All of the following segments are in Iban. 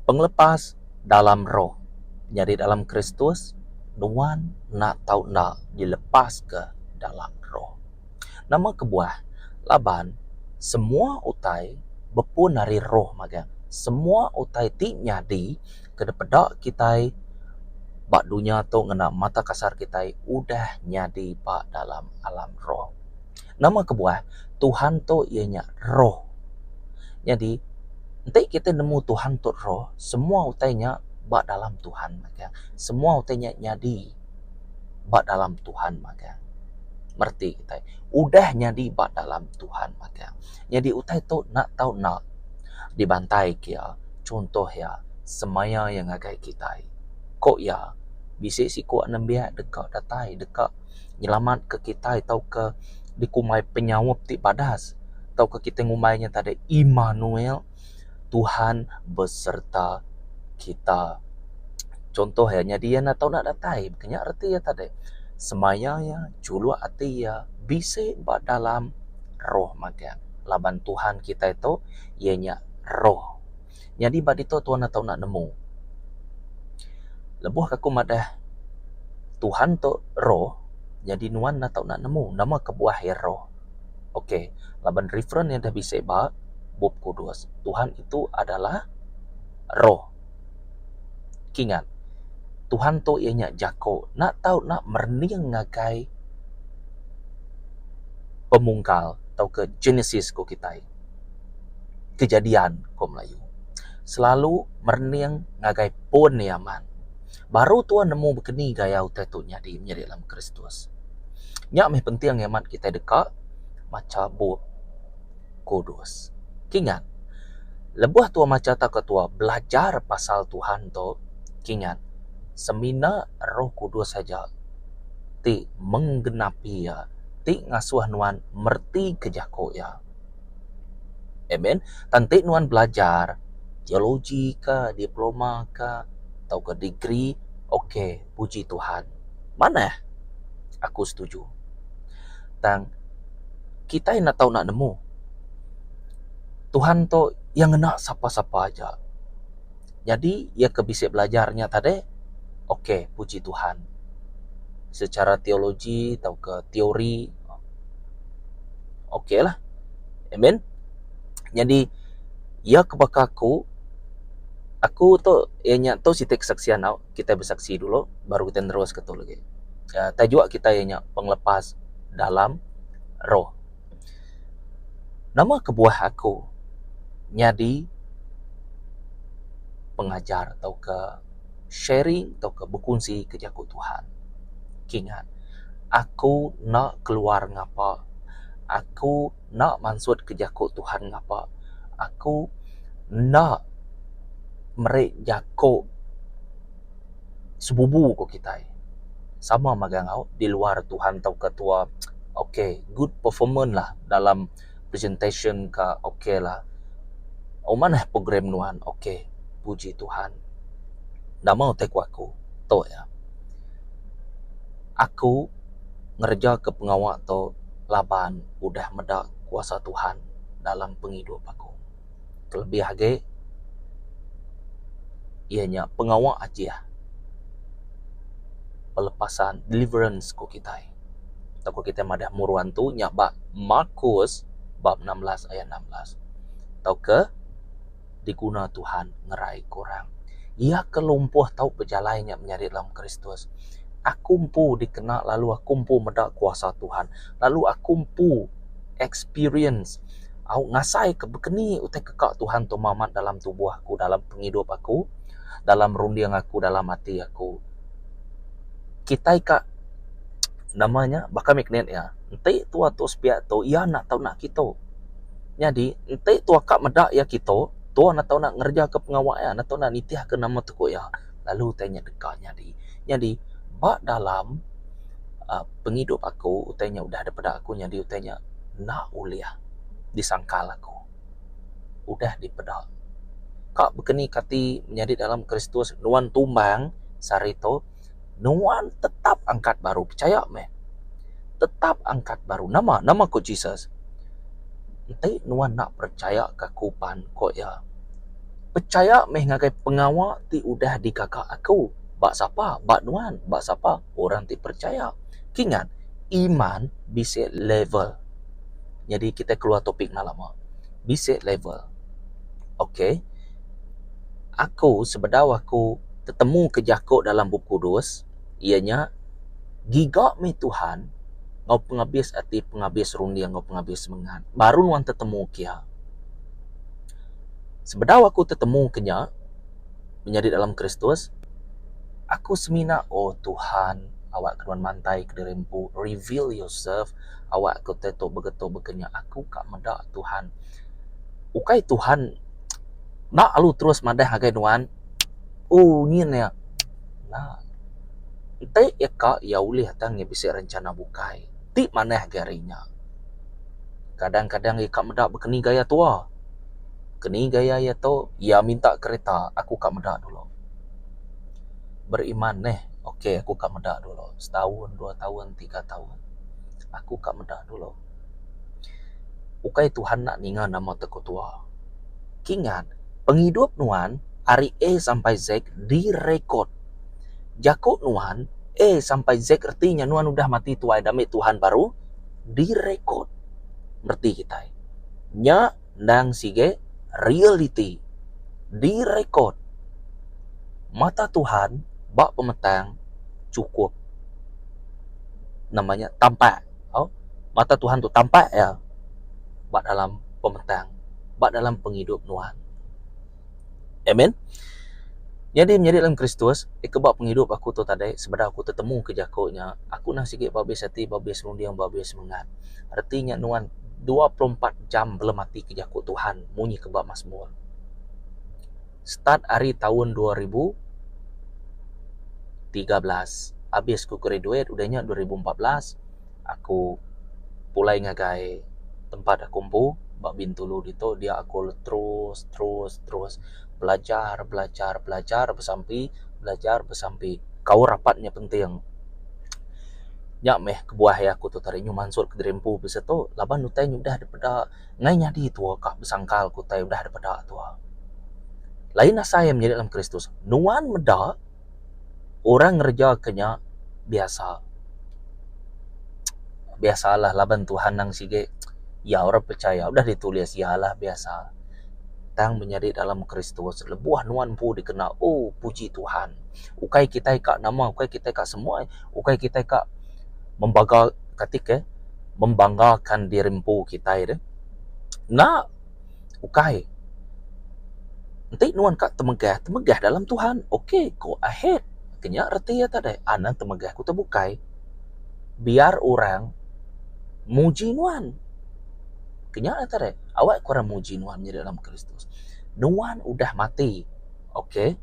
Pengelepas dalam roh. Nyadi dalam Kristus, nuan enda tau enda dilepaska dalam roh. Nama kebuah? Laban semua utai bepun ari roh magang. Semua utai ti nyadi ke dipeda kitai ba dunya tu ngena mata kasar kitai udah nyadi ba dalam alam roh. Nama kebuah? Tuhan tu iya nya roh. Nyadi enti kitai nemu Tuhan tu roh, semua utai nya ba dalam Tuhan magang. Semua utai nya nyadi ba dalam Tuhan magang. Mereti kitai. Udah nyadi ba dalam Tuhan magang. Nyadi utai tu enda tau enda dibantai ke iya. Chunto iya, semaya iya ngagai kitai. Ku iya, bisi siku nembiak deka datai deka nyelamatka kitai tauka dikumbai penyaup ti badas tauka kitai ngumbai nya tadi Immanuel Tuhan beserta kita. Chunto iya nyadi iya enda tau nak datai baka nya reti iya tadi semaya iya juluk ati iya bisi ba dalam roh magang laban Tuhan kitai tu iya nya roh. Nyadi ba ditu tuan enda tau nak nemu. Lebuh aku madah Tuhan tu roh nyadi nuan enda tau nak nemu nama kebuah iya roh. Ok laban reference iya dah bisi ba bup kudus Tuhan itu adalah roh. Kingat Tuhan tu iya nya jako enda tau nak merening ngagai pemungkal tauka genesis ku kitai. Kejadian ku Melayu. Selalu merening ngagai pun iya amat. Baru tuan nemu bekeni gaya utai tu nyadi menyadi dalam Kristus. Nya meh penting iya amat kitai deka macha bup kudus. Kingat, lebuh tuan macha tauka tuan belajar pasal Tuhan tu, kingat semina Roh Kudus aja ti menggenapi iya, ti ngasuh nuan meretika jaku iya. Amen. Tang enti nuan belajar teologi ka, diploma ka tauka degree ok puji Tuhan. Manah aku setuju. Tang kitai enda tau nak nemu Tuhan tu iya ngena sapa-sapa aja. Nyadi iya ke bisi belajar nya tadi ok puji Tuhan. Secara teologi tauka teori ok lah. Amen. Nyadi iya ke baka aku, aku tu iya nya tu siti kesaksian tau kitai besaksi dulu baru kitai nerus ke tu lagi. uhh Tajuk kitai iya nya pengelepas dalam roh. Nama kebuah aku nyadi pengajar tauka sharing tauka bekunsi ke jaku Tuhan. Kingat aku enda keluar ngapa aku enda mansut ke jaku Tuhan ngapa aku enda meri jaku sebubu ku kitai sama magang au di luar Tuhan tauka tua ok good performance lah dalam presentation ka ok lah manah program nuan ok puji Tuhan nama utai ku aku tu iya aku ngereja ke pengawa tu laban udah meda kuasa Tuhan dalam pengidup aku. Kelebih agi iya nya pengawa ajih pelepasan deliverance ku kitai. Tauka kitai madah muru antu nya ba Markus bab 16 ayat 16 tauka diguna Tuhan ngerai ke orang. Iya ke lumpuh tau pejalai nya menyadi dalam Kristus. Aku empu dikena lalu aku empu meda kuasa Tuhan. Lalu aku empu experience au ngasai ke bekeni utai ke ka Tuhan tu amat dalam tubuh aku, dalam pengidup aku, dalam runding aku, dalam ati aku. Kitai ka nama nya baka magnet iya. Enti tua tu sepiak tu iya enda tau nak kitu. Nyadi enti tua ka meda iya kitu, tua enda tau nak ngereja ke pengawa iya, enda tau nak nitih ke nama tu ku iya. Lalu utai nya deka nyadi. Nyadi ba dalam uhh pengidup aku utai nya udah dipeda aku nyadi utai nya enda ulih disangkal aku. Udah dipeda. Ka bekeni kati menyadi dalam Kristus nuan tumbang sehari tu nuan tetap angkat baru pechaya meh. Tetap angkat baru. Nama? Nama ku Jesus? Enti nuan enda perechaya ka aku pan ku iya. Pechaya meh ngagai pengawa ti udah digaga aku. Ba sapa? Ba nuan. Ba sapa? Orang ti perchaya. Kingat, iman bisi level. Nyadi kitai keluar topik enda lama. Bisi level. Ok. Aku sebedau aku tetemu ke jaku dalam Bup Kudus iya nya giga meh Tuhan enggau pengabis ati, pengabis runding enggau pengabis semengat baru nuan tetemu ke iya. Sebedau aku tetemu ke nya menyadi dalam Kristus aku semina oh Tuhan awak ke nuan mantai ke diri empu reveal yourself awak ke utai tu begitu baka nya aku ka meda Tuhan. Ukai Tuhan enda alu terus madah ngagai nuan oh nyin iya enda. Enti iya ka iya ulih tang iya bisi rencana bukai ti manah agi ari nya. Kadang-kadang iya ka meda baka ni gaya tua. Baka ni gaya iya tu iya minta kereta aku ka meda dulu. Beriman neh ok aku ka meda dulu setaun dua taun tiga taun aku ka meda dulu. Ukai Tuhan enda ninga nama teku tua. Kingat, pengidup nuan ari A sampai Z direkod. Jaku nuan A sampai Z reti nya nuan udah mati tuai dami Tuhan baru direkod. Mereti kitai. Nya endang sige realiti. Direkod. Mata Tuhan ba pemetang chukup. Nama nya tampak. Au mata Tuhan tu tampak iya ba dalam pemetang ba dalam pengidup nuan. Amen. Nyadi menyadi dalam Kristus, ika ba pengidup aku tu tadi sebedau aku tetemu ke jaku nya, aku nah sigi ba abis ati, ba abis runding, ba abis semengat. Reti nya nuan 24 jam belem ati ke jaku Tuhan munyi ke ba Mazmur. Start ari taun 2013 abis ku graduate udah nya 2014 aku pulai ngagai tempat aku empu ba Bintulu ditu dia aku terus terus terus belajar belajar belajar besampi belajar besampi kaul rapat nya penting. Nya meh kebuah iya aku tu tadi nyu mansut kediri empu bisi tu laban utai nya udah dipeda enggai nyadi tuo ka besangkal ke utai udah dipeda tuo. Lain asai menyadi dalam Kristus nuan meda. Orang ngereja ke nya biasa. Biasalah laban Tuhan nang sigi iya orang pechaya udah ditulis iya lah biasa. Tang menyadi dalam Kristus lebuh nuan empu dikena oh puji Tuhan. Ukai kitai ka nama ukai kitai ka semua ukai kitai ka membaga kati ke membanggakan diri empu kitai deh. Enda. Ukai. Enti nuan ka temegah, temegah dalam Tuhan. Ok, go ahead. Ke nya reti iya tadi. Anang temegah ku tebukai. Biar orang muji nuan. Ke nya iya tadi. Awak ke orang muji nuan nyadi dalam Kristus. Nuan udah mati. Ok.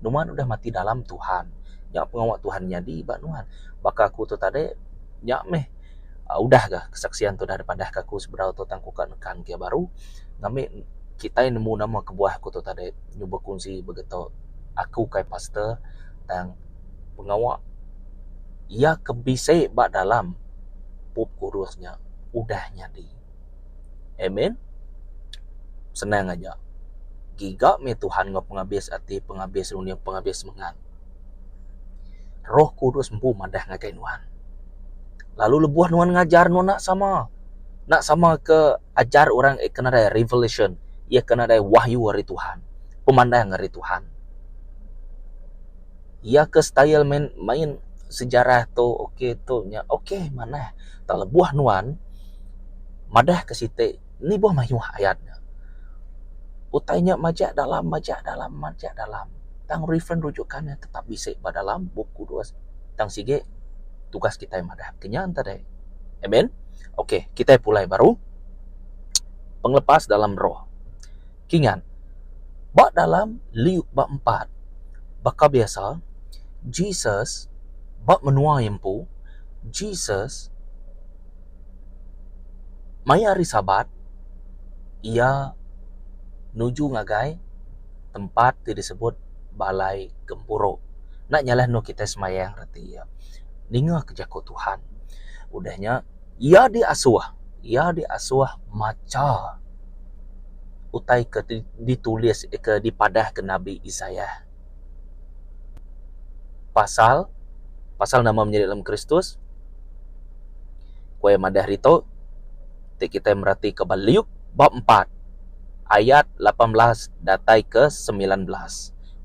Nuan udah mati dalam Tuhan. Nya pengawa Tuhan nyadi ba nuan. Baka aku tu tadi, nya meh. Udah ga kesaksian tu udah dipadah ka aku sebedau tu tang ku ka nekan ke baru ngambi kitai nemu nama kebuah aku tu tadi nyu bekunsi begitu aku kai pastor tang pengawa iya ke bisi ba dalam bup kudus nya udah nyadi. Amen. Senang aja. Giga meh Tuhan enggau pengabis ati, pengabis runding, pengabis semengat. Roh Kudus empu madah ngagai nuan. Lalu lebuh nuan ngajar nuan enda sama. Enda sama ke ajar orang ke nadai revelation, iya ke nadai wahyu ari Tuhan, pemandang ari Tuhan. Iya ke style main main sejarah tu okey tu nya okey manah. Tang lebuh nuan madah ke siti nibuh mayuh ayat nya. Utai nya majak dalam majak dalam majak dalam. Tang reference rujukan nya tetap bisi ba dalam bup kudus. Tang sigi tugas kitai madah ke nya enta deh. Amen. Okey, kitai pulai baru. Pengelepas dalam roh. Kingat, ba dalam Luke ba empat, baka biasa, Jesus ba menua iya empu, Jesus maya hari Sabat, iya nuju ngagai tempat ti disebut Balai Gempuru. Enda nyalah endur kitai sembahyang reti iya. Ninga ke jaku Tuhan. Udah nya iya diasuh, iya diasuh macha. utai ke ditulis ke dipadahka Nabi Isaiah. Pasal pasal nama menyadi dalam Kristus ku iya madah ditu ti kitai meratika ba Luke bab empat ayat 18 datai ke 19.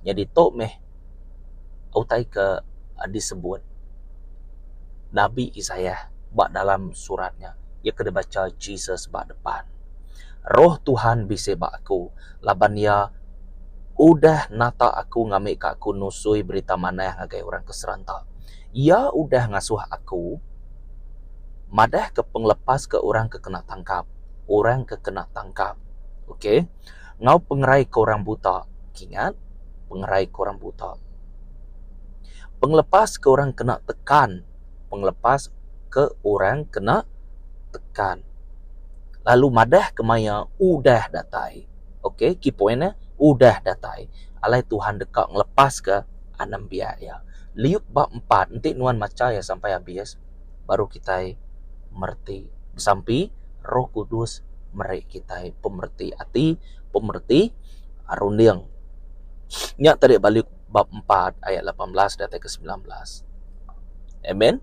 Nyadi tu meh utai ke disebut Nabi Isaiah ba dalam surat nya iya ke dibacha Jesus ba depan. Roh Tuhan bisi ba aku laban iya udah nata aku ngambika aku nusui berita manah ngagai orang ke seranta. Iya udah ngasuh aku madahka pengelepas ke orang ke kena tangkap, orang ke kena tangkap. Okey. Enggau pengerai ke orang buta. Kingat, pengerai ke orang buta. Pengelepas ke orang kena tekan, pengelepas ke orang kena tekan. Lalu madah ke maya udah datai. Ok, key point nya, udah datai. Alai Tuhan deka ngelepaska anembiak iya. Liuk ba empat enti nuan macha iya sampai abis baru kitai mereti. Besampi Roh Kudus meri kitai pemereti ati, pemereti runding. Nya tadi ba Liuk bab empat ayat 18 datai ke 19. Amen.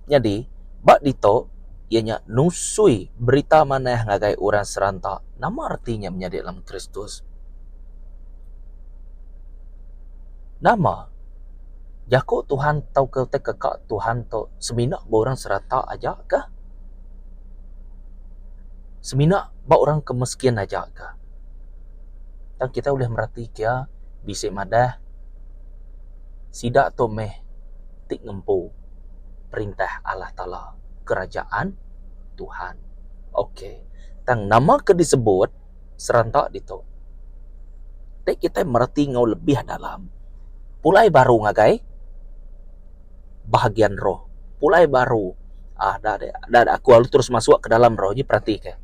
Nyadi ba ditu iya nya nusui berita manah ngagai orang seranta. Nama reti nya menyadi dalam Kristus? Nama jaku Tuhan tauka utai ke ka Tuhan tu semina ba orang serata aja kah? Semina ba orang ke miskin aja kah? Tang kitai ulih mereti kia bisi madah sida tu meh ti ngempu perintah Allah Taala kerajaan Tuhan. Ok tang nama ke disebut seranta ditu ti kitai mereti enggau lebih dalam pulai baru ngagai bahagian roh pulai baru aaa da da aku lalu terus masuk ke dalam roh ji peratika.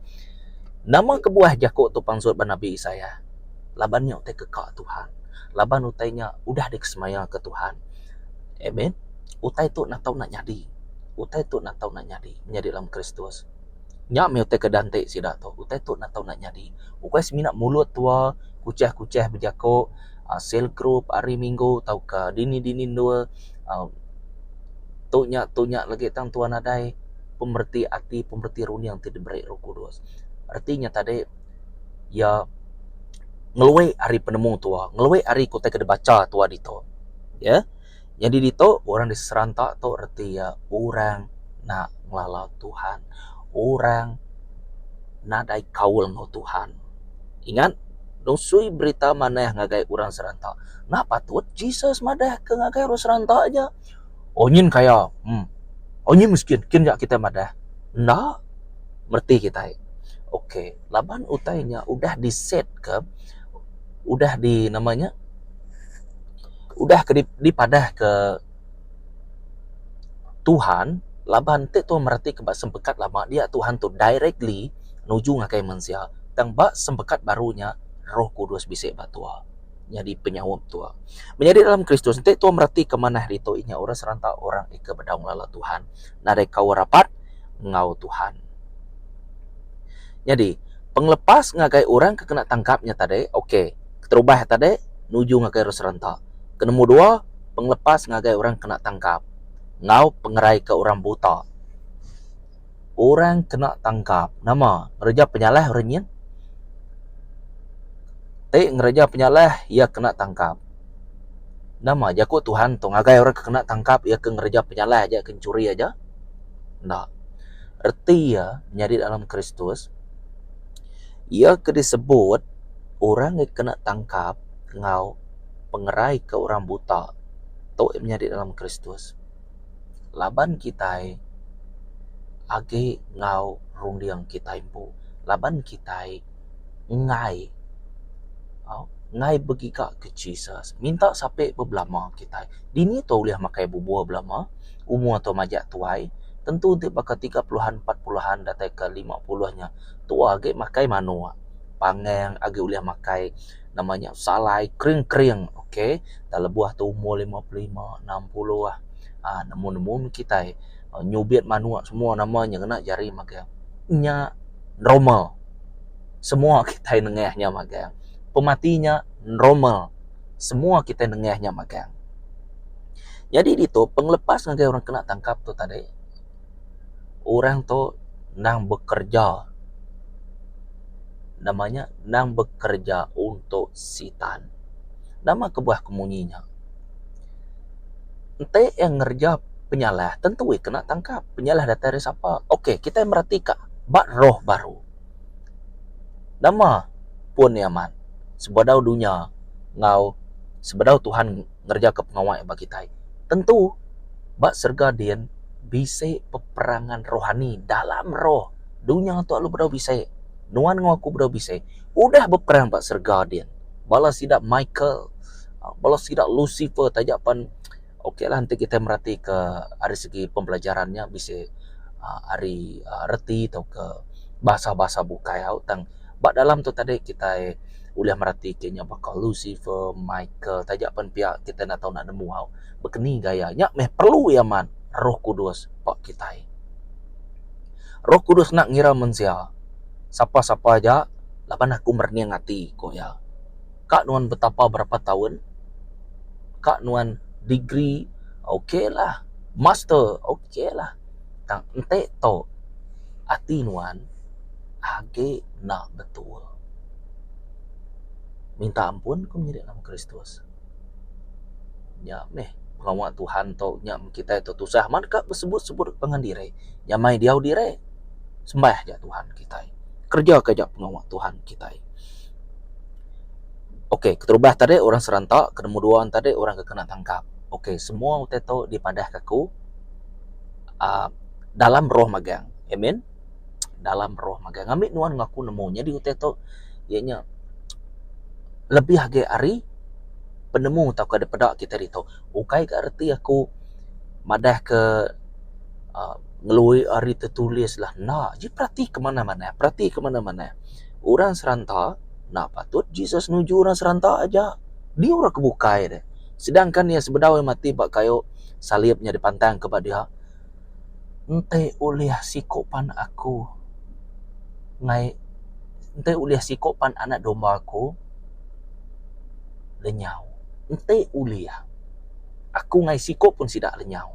Nama kebuah jaku tu pansut ba Nabi Isaiah? Laban nya utai keka Tuhan. Laban utai nya udah dikesemayaka Tuhan. Amen. Utai tu enda tau enda nyadi. Utai tu enda tau enda nyadi menyadi dalam Kristus. Nya meh utai ke dianti sida tu. Utai tu enda tau enda nyadi. Ukai semina mulut tua kuchah-kuchah bejaku aaa sel group hari minggu tauka dini-dini endur aaa tu nya tu nya lagi tang tua nadai. Pemereti ati pemereti runding ti diberi Roh Kudus. Reti nya tadi iya ngelui ari penemu tua, ngelui ari ke utai ke dibacha tua ditu. Ya. Nyadi ditu orang di seranta tu reti iya orang enda ngelala Tuhan. Orang nadai kaul enggau Tuhan. Ingat nusui berita manah ngagai orang seranta. Enda patut Jesus madah ke ngagai orang seranta aja. Oh nyin kaya uhh oh nyin miskin kin ja kitai madah enda mereti kitai. Ok laban utai nya udah di set ke udah di nama nya udah ke dipadah ke Tuhan laban ti tuan mereti ke ba sempekat lama dia Tuhan tu directly nuju ngagai mensia tang ba sempekat baru nya Roh Kudus bisi ba tua. Nyadi penyaup tua. Menyadi dalam Kristus enti tua meratika manah ditu inya orang seranta orang ika bedau ngelala Tuhan nadai kaul rapat enggau Tuhan. Nyadi pengelepas ngagai orang ke kena tangkap nya tadi ok keterubah tadi nuju ngagai orang seranta. Ke nombor dua pengelepas ngagai orang kena tangkap enggau pengerai ke orang buta. Orang kena tangkap nama ngereja penyalah orang nyin. Ti ngereja penyalah iya kena tangkap. Nama jaku Tuhan tu ngagai orang ke kena tangkap iya ke ngereja penyalah aja ke enchuri aja? Enda. Reti iya nyadi dalam Kristus iya ke disebut orang ke kena tangkap enggau pengerai ke orang buta tu menyadi dalam Kristus. Laban kitai agi enggau runding kitai empu laban kitai enggai au enggai begiga ke Jesus minta sape bebelama kitai dini tu ulih makai bubur belama umur tu majak tuai tentu enti baka tiga puluhan empat puluhan datai ke lima puluh nya tua agi makai manuk pangang agi ulih makai nama nya salai kering kering ok tang lebuh tu umur 55 60 aaa nemu nemu meh kitai nyubit manuk semua nama nya ngena jari magang nya normal. Semua kitai nengah nya magang. Pemati nya normal. Semua kitai nengah nya magang. Nyadi ditu pengelepas ngagai orang kena tangkap tu tadi orang tu endang bekereja nama nya endang bekereja untuk sitan. Nama kebuah ku munyi nya? Enti iya ngereja penyalah tentu iya kena tangkap. Penyalah datai ari sapa? Ok kitai meratika ba roh baru. Nama pun iya amat sebedau dunya enggau sebedau Tuhan ngereja ke pengawa iya ba kitai. Tentu ba serega din bisi peperangan rohani dalam roh. Dunya tu lalu bedau bisi. Nuan enggau aku bedau bisi. Udah beperang ba serega din. Bala sida Michael, bala sida Lucifer taja pen ok lah enti kitai merati ke ari segi pembelajaran nya bisi aaa ari reti tauka bahasa-bahasa bukai au tang ba dalam tu tadi kitai ulih merati ke nya baka Lucifer, Michael taja pen pia kitai enda tau nak nemu au bekeni gaya nya meh perlu iya man Roh Kudus ba kitai. Roh Kudus enda ngira mensia sapa-sapa aja laban aku merening ati ku iya. Ka nuan betapa berapa taun ka nuan degree ok lah master ok lah tang enti tu ati nuan agi enda betul. Minta ampun ku menyadi dalam Kristus. Nya meh pengawa Tuhan tu nya kitai tu tusah amat ka besebut-sebut pangan diri nyamai diau diri sembah ja Tuhan kitai kereja ka ja pengawa Tuhan kitai. Ok keterubah tadi orang seranta ke nombor dua tadi orang ke kena tangkap. Ok semua utai tu dipadah ka aku aaa dalam roh magang. Amen. Dalam roh magang ngambi nuan enggau aku nemu nyadi utai tu iya nya lebih agi ari penemu tauka dipeda kitai ditu. Ukai ga reti aku madah ke aaa ngelui ari tetulis lah enda. Ji perati ke manah-manah, perati ke manah-manah. Orang seranta enda patut Jesus nuju orang seranta aja. Dia orang ke bukai deh. Sedangkan iya sebedau iya mati ba kayu salib nya dipantang ke ba dia enti ulih siku pan aku ngai enti ulih siku pan anak domba aku lenyau. Enti ulih aku ngai siku pun sida lenyau.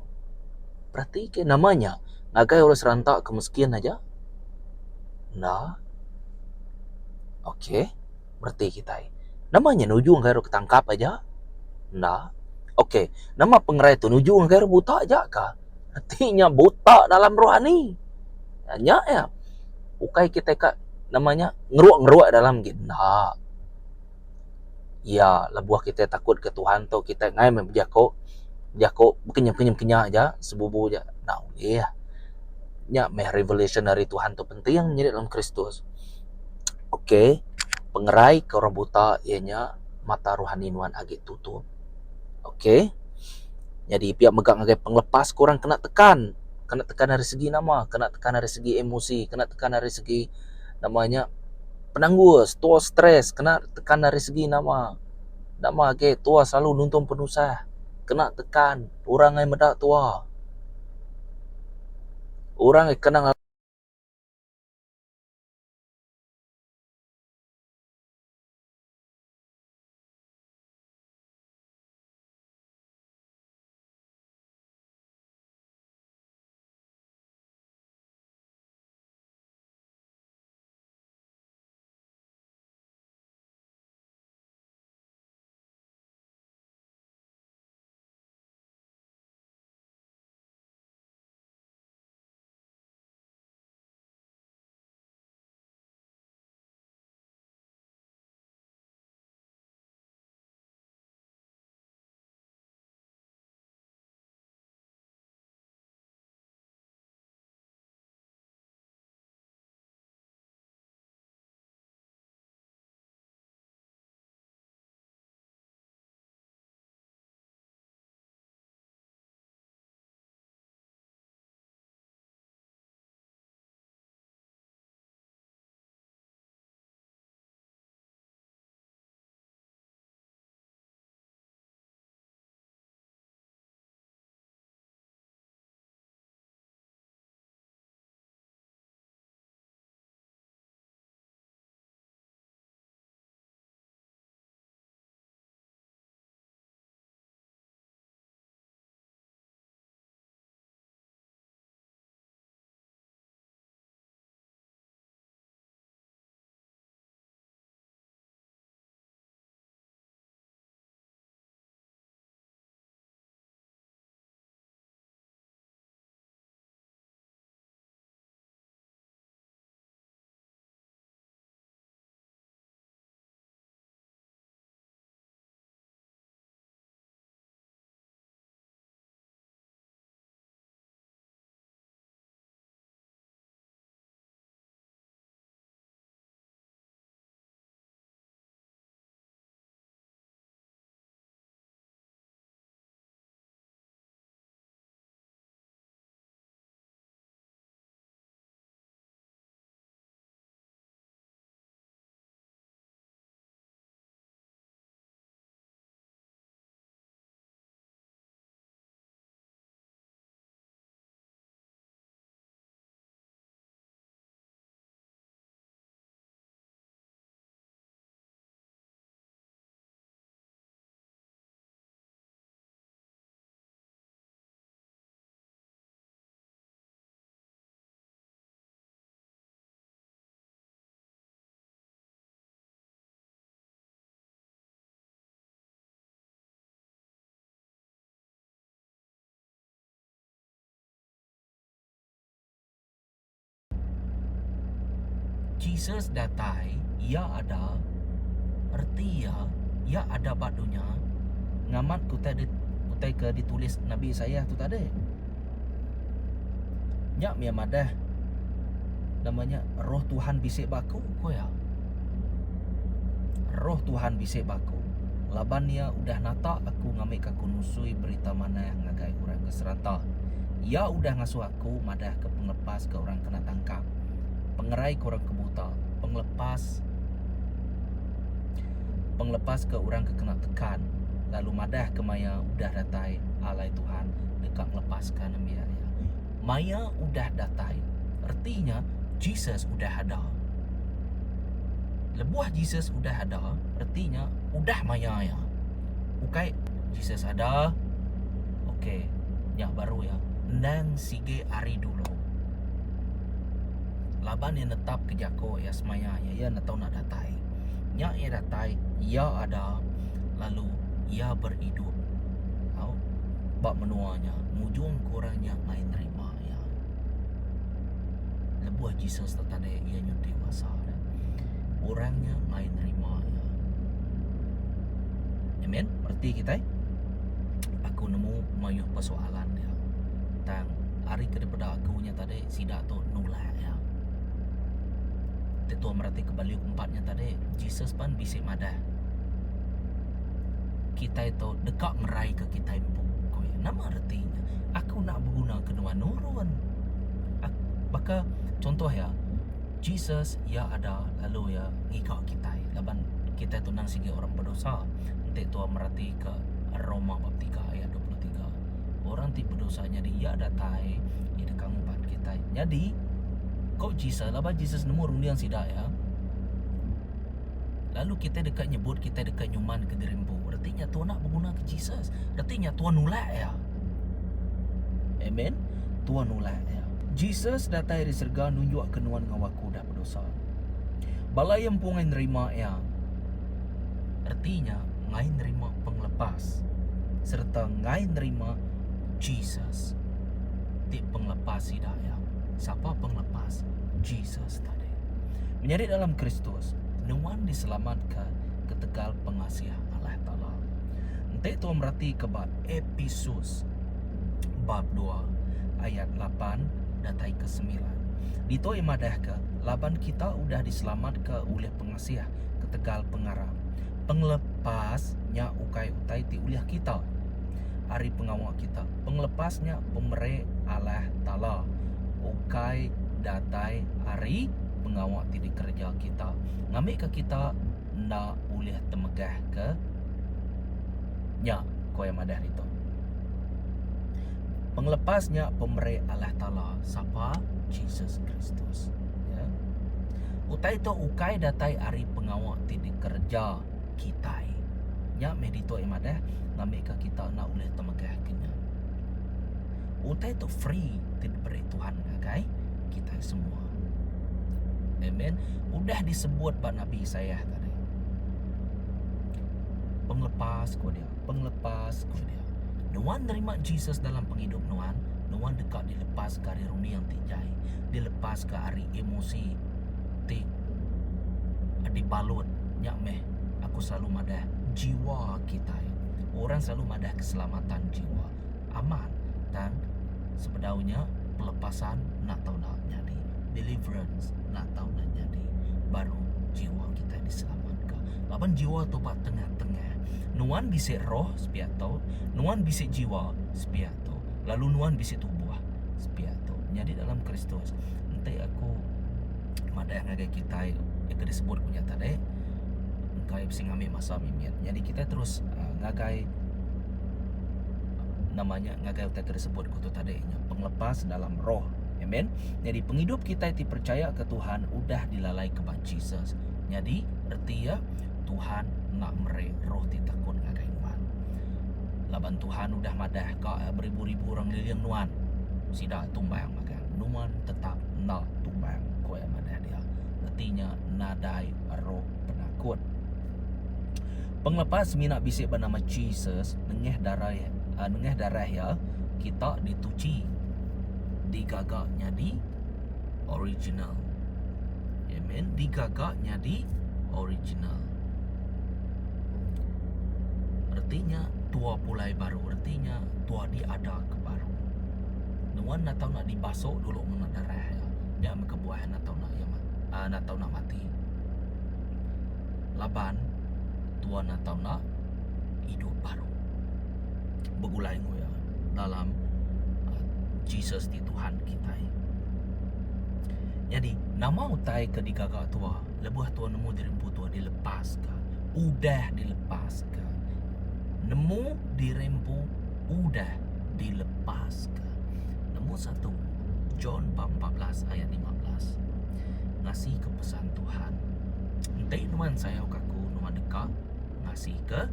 Berati ke nama nya ngagai orang seranta ke miskin aja? Enda. Okey bereti kitai. Nama nya nuju ngagai orang ke tangkap aja? Enda. Okey nama pengerai tu nuju ngagai orang buta aja ka? Reti nya buta dalam rohani. Nya iya. Ukai kitai ka nama nya ngeruk-ngeruk dalam agi enda. Iya lebuh kitai takut ke Tuhan tu kitai ngai meh bejaku, bejaku bekenyap-kenyap kenyap aja sebubu aja enda ulih. Nya meh revelation ari Tuhan tu penting nyadi dalam Kristus. Ok pengerai ke orang buta iya nya mata rohani nuan agi tutup. Ok nyadi pia mega ngagai pengelepas ke orang kena tekan. Kena tekan ari segi nama? Kena tekan ari segi emosi, kena tekan ari segi nama nya penanggul, tua stress, kena tekan ari segi nama? Nama agi tua selalu nuntung penusah, kena tekan orang ai meda tua. Orang ai kena. Jesus datai, iya ada, reti iya, iya ada ba dunya ngamatka utai di utai ke ditulis Nabi Isaiah tu tadi. Nya mih madah nama nya roh Tuhan bisi ba aku ku iya. Roh Tuhan bisi ba aku laban iya udah nata aku ngambika aku nusui berita manah ngagai orang ke serata. Iya udah ngasuh aku madahka pengelepas ke orang kena tangkap, pengerai ke orang ke buta, pengelepas pengelepas ke orang ke kena tekan lalu madahka maya udah datai alai Tuhan deka ngelepaska nembiak iya. Maya udah datai reti nya Jesus udah ada. Lebuh Jesus udah ada reti nya udah maya iya. Ukai Jesus ada ok nya baru iya endang sigi ari dulu. Laban iya netapka jaku iya semaya iya, iya enda tau enda datai. Nya iya datai iya ada lalu iya beridup au ba menua nya ngujung ke orang nya mai nerima iya. Lebuh Jesus tu tadi iya nyau dewasa dah. Orang nya mai nerima iya. Amen. Reti kitai aku nemu mayuh persoalan dia. Tang ari ke dipeda aku nya tadi sida tu nulak iya. Ti tua mereti ke baliu empat nya tadi Jesus pan bisi madah kitai tu deka ngeraika kitai empu ku iya. Nama reti nya? Aku enda beguna ke nuan nurun. Baka chuntoh iya Jesus iya ada lalu iya ngiga kitai laban kitai tu endang sigi orang bedosa enti tua mereti ke Roma bab tiga ayat 23. Orang ti bedosa nyadi iya datai iya deka ngubat kitai. Nyadi ko Jesus laban Jesus nemu runding sida iya lalu kitai deka nyebut kitai deka nyuman ke diri empu reti nya tua enda beguna ke Jesus. Reti nya tua nulak iya. Amen. Tua nulak iya. Jesus datai ari serega nunjukka nuan enggau aku udah bedosa. Bala iya empu ngai nerima iya. Reti nya ngai nerima pengelepas sereta ngai nerima Jesus ti pengelepas sida iya. Sapa pengelepas? Jesus tadi. Menyadi dalam Kristus, nuan diselamatka ketegal pengasih Allah Taala. Enti tua meratika ba Episus bab dua ayat lapan datai ke semilan. Ditu iya madahka, Laban kita udah diselamatka ulih pengasih ketegal pengarap. Pengelepas nya ukai utai ti ulih kita ari pengawa kita. Pengelepas nya pemeri Allah Taala, ukai datai ari pengawa ti dikereja kita, ngambika kita enda ulih temegahka nya, ku iya madah ditu. Pengelepas nya pemeri Allah Taala sapa? Jesus Kristus. Ya. Utai tu ukai datai ari pengawa ti dikereja kitai. Nya meh ditu iya madah ngambika kita enda ulih temegahka nya. Utai tu free ti diberi Tuhan ngagai kitai semua. Amen. Udah disebut ba Nabi Isaiah tadi. Pengelepas ku dia, pengelepas ku dia. Nuan nerima Jesus dalam pengidup nuan, nuan deka dilepaska ari runding ti jai, dilepaska ari emosi ti dibalut. Nya meh aku selalu madah jiwa kitai. Orang selalu madah keselamatan jiwa. Amat tang sebedau nya pelepasan enda tau enda nyadi, deliverance enda tau enda nyadi baru jiwa kitai diselamatka. Laban jiwa tu ba tengah-tengah. Nuan bisi roh sepiak tu, nuan bisi jiwa sepiak tu, lalu nuan bisi tubuh sepiak tu. Nyadi dalam Kristus enti aku madah ngagai kitai ke disebut ku nya tadi engka bisi ngambi masa mimit. Nyadi kitai terus ngagai nama nya ngagai utai ke disebut ku tu tadi nya pengelepas dalam roh. Amen. Nyadi pengidup kitai ti percaya ke Tuhan udah dilalai ke ba Jesus. Nyadi reti iya Tuhan enda meri roh ti takut ngagai nuan. Laban Tuhan udah madah ka beribu-ribu orang ngeliling nuan sida tumbang magang. Nuan tetap enda tumbang ku iya madah dia. Reti nya nadai roh penakut. Pengelepas semina bisi ba nama Jesus nengah darah nengah darah iya kita dituchi digaga nyadi original. Amen. Amen. Digaga nyadi original. Reti nya tua pulai baru, reti nya tua diada ke baru. Nuan enda tau nak dibasu dulu ngena darah iya. Nya meh kebuah enda tau nak iya enda tau nak mati. Laban tua enda tau nak idup baru begulai enggau iya dalam Jesus ti Tuhan kitai. Nyadi nama utai ke digaga tua lebuh tua nemu diri empu tua dilepaska, udah dilepaska. Nemu diri empu udah dilepaska. Nombor satu, John bab 14 ayat 15. Ngasika pesan Tuhan. Enti nuan sayauka aku, nuan deka ngasika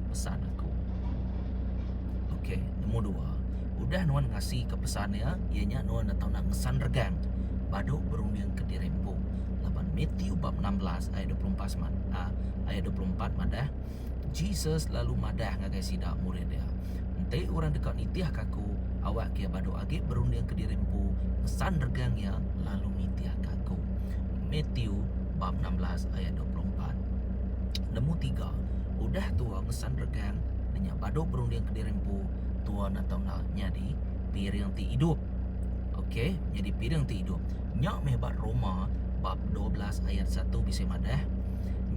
pesan aku. Okey, nombor dua. Udah nuan ngasika pesan iya, iya nya nuan enda tau nak ngesan regang badu berunding ke diri empu. Laban Matthew bab 16 ayat 24 ah, ayat 24 madah Jesus lalu madah ngagai sida murid iya, Enti orang deka nitihka aku, awakka iya badu agi berunding ke diri empu, ngesan regang iya lalu nitihka aku. Matthew bab 16 ayat 24. Nemu tiga, udah tua ngesan regang, nya badu berunding ke diri empu, tua enda tau enda nyadi piring ti idup. Okey, nyadi piring ti idup. Nya meh ba Roma bab 12 ayat 1 bisi madah,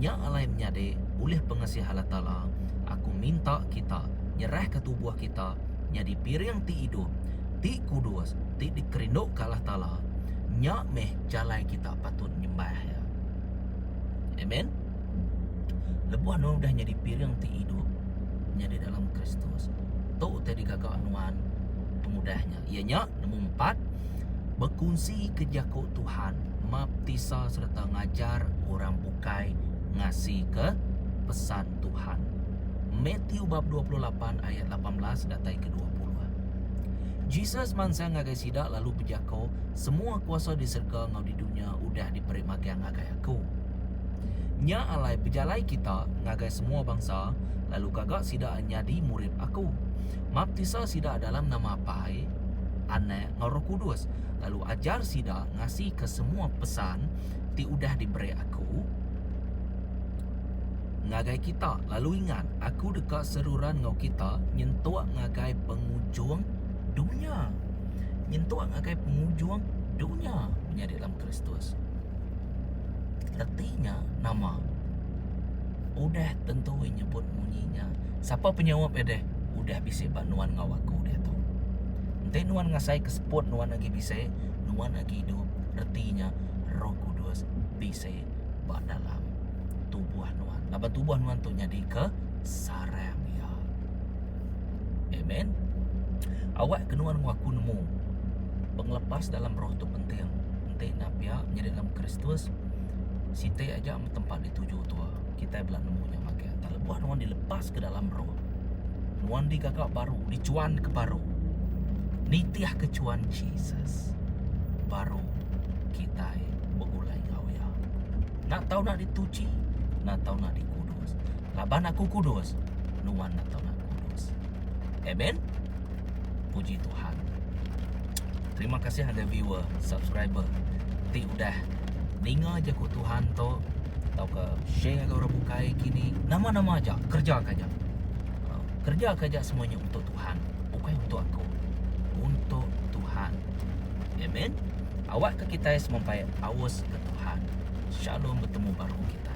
Nya alai menyadi ulih pengasih Allah Taala, aku minta kita nyerahka tubuh kita nyadi piring ti idup, ti kudus, ti dikerinduka Allah Taala. Nya meh jalai kita patut nyembah Iya. Amen. Lebuh nuan udah nyadi piring ti idup nyadi dalam Kristus, tu utai digaga nuan pengudah nya. Iya nya, nombor empat, bekunsi ke jaku Tuhan, maptisa sereta ngajar orang bukai ngasika pesan Tuhan. Matthew bab 28 ayat 18 datai ke 20. Jesus mansang ngagai sida lalu bejaku, Semua kuasa di serega enggau di dunya udah diberi magang ngagai aku. Nya alai bejalai kita ngagai semua bansa lalu gaga sida nyadi murid aku. Maptisa sida dalam nama Apai, Anak enggau Roh Kudus, lalu ajar sida ngasika semua pesan ti udah diberi aku ngagai kita. Lalu ingat, aku deka seruran enggau kita nyentuk ngagai pengujung dunya. Nyentuk ngagai pengujung dunya menyadi dalam Kristus. Reti nya nama? Udah tentu iya nyebut munyi nya. Sapa penyaup iya deh? Udah bisi ba nuan enggau aku diatu. Enti nuan ngasaika seput nuan agi bisi, nuan agi idup, reti nya Roh Kudus bisi ba dalam tubuh nuan. Laban tubuh nuan tu nyadika sarang iya. Amen. Awakka nuan enggau aku nemu pengelepas dalam roh tu penting. Enti enda pia nyadi dalam Kristus siti aja meh tempat dituju tua. Kitai bela nemu nya magang. Tang lebuh nuan dilepas ke dalam roh, nuan digaga baru, dichuan ke baru. Nitih ke chuan Jesus baru kitai begulai enggau iya. Enda tau nak dituchi, enda tau nak dikudus. Laban aku kudus, nuan enda tau nak kudus. Amen. Puji Tuhan. Terima kasih ngagai viewer, subscriber ti udah ninga jaku Tuhan tu tauka share ngagai orang bukai kini nama-nama aja kerja ka aja. Ah, kerja ka aja semua nya untuk Tuhan, bukai untuk aku. Untuk Tuhan. Amen. Awakka kitai semampai aus ke Tuhan. Shalom betemu baru kita.